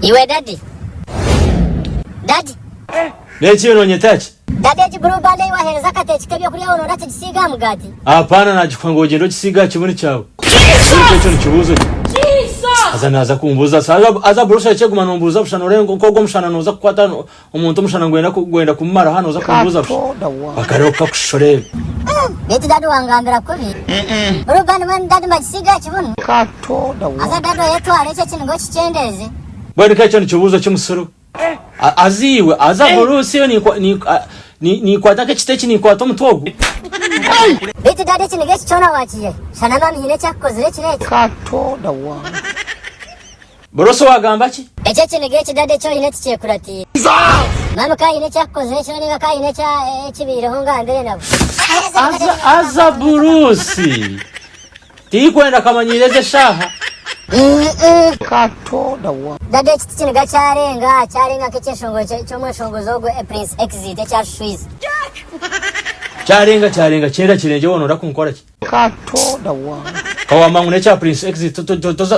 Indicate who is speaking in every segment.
Speaker 1: Iwe daddy. Daddy.
Speaker 2: N'eki nonyeta ki?
Speaker 1: Daddy egi blue band ei waheereza akateeki k'ebyokurya woona orakigisiiga aha mugaati?
Speaker 2: Apaana nagikuha ngu ogyende okisiige aha kibunu kyawe. Beitu ekyo nikibuuzo ki? Haza naaza kumbuuza haza burosa ki eguma nombuuza busha noreeba nk'ogu omushana nooza kukwata omuntu omushana ngwenda gwenda kumumara aha nooza kumbuuza busha. Bakareeba kukakushusha oreebe.
Speaker 1: Beitu daddy wangambira kubi. Blue band mbwenu daddy mbagisiige aha kibunu? Haza daddy oyetware ekyo ekiniga okikyendeeze.
Speaker 2: Mbwenu ka ekyo nikibuuzo ki musiru? Haza iwe, haza buruusi yo ninkwata nk'ekiti eki ninkwata omutwe ogu.
Speaker 1: Beitu daddy ekiniga eki kyona wakiiha hi? Shana mami haine eki akukozire ekiro eki.
Speaker 2: Buruusi wagamba ki?
Speaker 1: Eki ekiniga eki daddy eki oine tikyekuratiire. Mami ka haine eki akukozire ekiro ninga ka haine ekibaireho ngambire nabwo.
Speaker 2: Haza Buruusi. Tirikwenda kamanyiire ezi eshaaha.
Speaker 1: Dada eki tikiniga kyarenga, kyarenga nk'ekyeshongoro ky'omweshongozi ogwo Prince Exit ekya Shwiza.
Speaker 2: Kyarenga kyarenga kyenda kirengye woona orida kunkora ki? Ka wamanya ngu n'ekya Prince Exit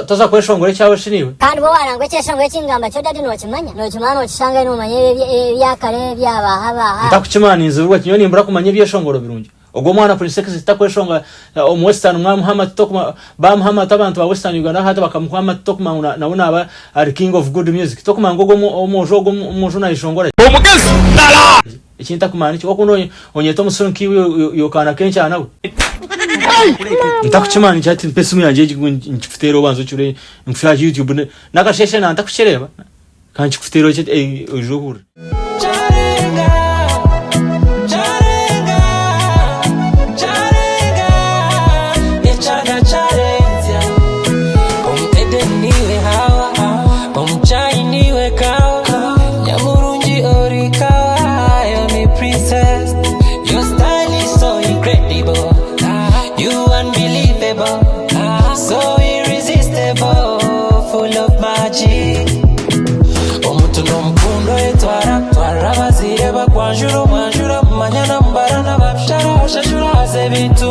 Speaker 2: toza kweshongora ekyawe shi naiwe?
Speaker 1: Kandi bwo warangwa ekyeshongoro eki ngamba kyo dadi nokimanya? Nokimanya nokishanga nomanya ebyakare ebyabaha baha.
Speaker 2: Ntakukimanya ninziburwa ki nyowe nimbura kumanya ebyeshongoro birungi. Ogwo omwana Prince Exit takweshonga omu western mwamuha amatu tokuma bamuha amatu abantu ba western Uganda hati bakamuha amatu tokuma ngu nawe naba ari king of good music tokuma ngu ogwo omwojo ogwo omwojo nayeshongora
Speaker 3: Omugezi dala.
Speaker 2: Eki ntakumanya niki wakunda onyeta omusiru nkaiwe yokaana kenkyana we ntakukimanya niki hati mpa esimu yangye egi nkikuteere obanze okirebe nkushwe aha YouTube nakasheshe nantakukireeba Ka nkikuteere oije ohurire.
Speaker 4: Kyarenga, kyarenga, kyarenga, ekyana kyarenzya. Omu Eden niwe Hawa, omu chai niwe kawa, nyamurungi ori kawa, you're my princess, your style is so incredible, you unbelievable, so irresistible, full of magic. Omuntu n'omukundo etwara twara abazaire bakwanjura omwanjura mumanya na mubara na babishara oshashura haza ebintu.